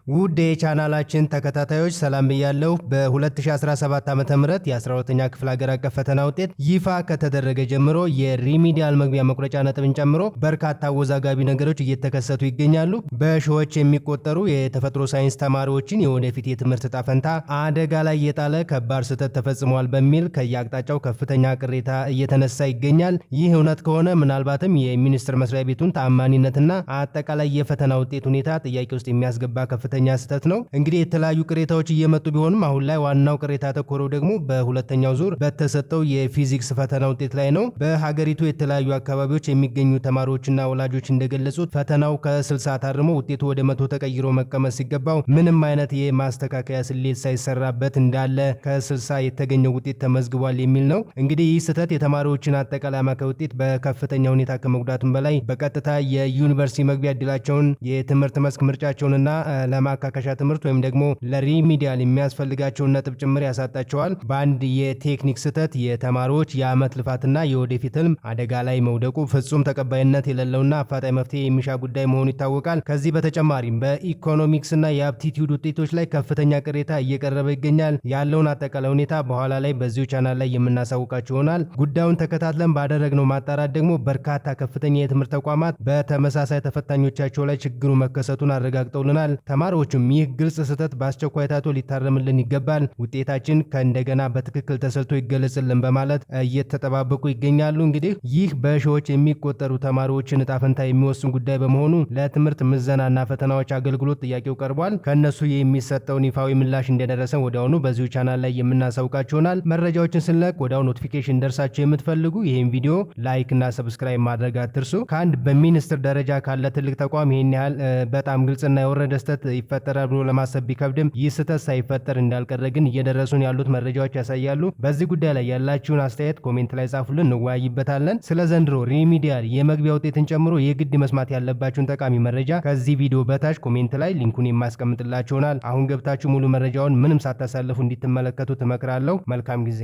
ውድ የቻናላችን ተከታታዮች፣ ሰላም ብያለሁ። በ2017 ዓ.ም የ12ኛ ክፍል ሀገር አቀፍ ፈተና ውጤት ይፋ ከተደረገ ጀምሮ የ remedial መግቢያ መቁረጫ ነጥብን ጨምሮ በርካታ አወዛጋቢ ነገሮች እየተከሰቱ ይገኛሉ። በሺዎች የሚቆጠሩ የተፈጥሮ ሳይንስ ተማሪዎችን የወደፊት የትምህርት ዕጣ ፈንታ አደጋ ላይ የጣለ ከባድ ስህተት ተፈጽሟል በሚል ከየአቅጣጫው ከፍተኛ ቅሬታ እየተነሳ ይገኛል። ይህ እውነት ከሆነ ምናልባትም የሚኒስቴር መስሪያ ቤቱን ተአማኒነትና አጠቃላይ የፈተና ውጤት ሁኔታ ጥያቄ ውስጥ የሚያስገባ ከፍተኛ ስህተት ነው። እንግዲህ የተለያዩ ቅሬታዎች እየመጡ ቢሆንም አሁን ላይ ዋናው ቅሬታ ያተኮረው ደግሞ በሁለተኛው ዙር በተሰጠው የፊዚክስ ፈተና ውጤት ላይ ነው። በሀገሪቱ የተለያዩ አካባቢዎች የሚገኙ ተማሪዎችና ወላጆች እንደገለጹት ፈተናው ከ60 ታርሞ ውጤቱ ወደ 100 ተቀይሮ መቀመጥ ሲገባው ምንም አይነት የማስተካከያ ስሌት ሳይሰራበት እንዳለ ከ60 የተገኘው ውጤት ተመዝግቧል የሚል ነው። እንግዲህ ይህ ስህተት የተማሪዎችን አጠቃላይ አማካይ ውጤት በከፍተኛ ሁኔታ ከመጉዳቱም በላይ በቀጥታ የዩኒቨርሲቲ መግቢያ እድላቸውን፣ የትምህርት መስክ ምርጫቸውንና ለማካካሻ ትምህርት ወይም ደግሞ ለ remedial የሚያስፈልጋቸውን ነጥብ ጭምር ያሳጣቸዋል። በአንድ የቴክኒክ ስህተት የተማሪዎች የዓመት ልፋትና የወደፊት ህልም አደጋ ላይ መውደቁ ፍጹም ተቀባይነት የሌለውና አፋጣኝ መፍትሄ የሚሻ ጉዳይ መሆኑ ይታወቃል። ከዚህ በተጨማሪም በኢኮኖሚክስና የ aptitude ውጤቶች ላይ ከፍተኛ ቅሬታ እየቀረበ ይገኛል። ያለውን አጠቃላይ ሁኔታ በኋላ ላይ በዚሁ ቻናል ላይ የምናሳውቃችሁ ይሆናል። ጉዳዩን ተከታትለን ባደረግነው ማጣራት ደግሞ በርካታ ከፍተኛ የትምህርት ተቋማት በተመሳሳይ ተፈታኞቻቸው ላይ ችግሩ መከሰቱን አረጋግጠውልናል። ተማሪዎቹም ይህ ግልጽ ስህተት በአስቸኳይ ታይቶ ሊታረምልን ይገባል፣ ውጤታችን ከእንደገና በትክክል ተሰልቶ ይገለጽልን በማለት እየተጠባበቁ ይገኛሉ። እንግዲህ ይህ በሺዎች የሚቆጠሩ ተማሪዎችን እጣ ፈንታ የሚወስን ጉዳይ በመሆኑ ለትምህርት ምዘናና ፈተናዎች አገልግሎት ጥያቄው ቀርቧል። ከእነሱ የሚሰጠውን ይፋዊ ምላሽ እንደደረሰን ወዲያውኑ በዚሁ ቻናል ላይ የምናሳውቃችሁ ይሆናል። መረጃዎችን ስንለቅ ወዲያው notification እንዲደርሳችሁ የምትፈልጉ ይህን ቪዲዮ like እና subscribe ማድረግ አትርሱ። ከአንድ በሚኒስትር ደረጃ ካለ ትልቅ ተቋም ይህን ያህል በጣም ግልጽና የወረደ ስህተት ይፈጠራል ብሎ ለማሰብ ቢከብድም ይህ ስህተት ሳይፈጠር እንዳልቀረ ግን እየደረሱን ያሉት መረጃዎች ያሳያሉ። በዚህ ጉዳይ ላይ ያላችሁን አስተያየት comment ላይ ጻፉልን፣ እንወያይበታለን። ስለ ዘንድሮ remedial የመግቢያ ውጤትን ጨምሮ የግድ መስማት ያለባችሁን ጠቃሚ መረጃ ከዚህ ቪዲዮ በታች comment ላይ link ኡን የማስቀምጥላችሁ ይሆናል። አሁን ገብታችሁ ሙሉ መረጃውን ምንም ሳታሳልፉ እንዲትመለከቱ እመክራለሁ። መልካም ጊዜ።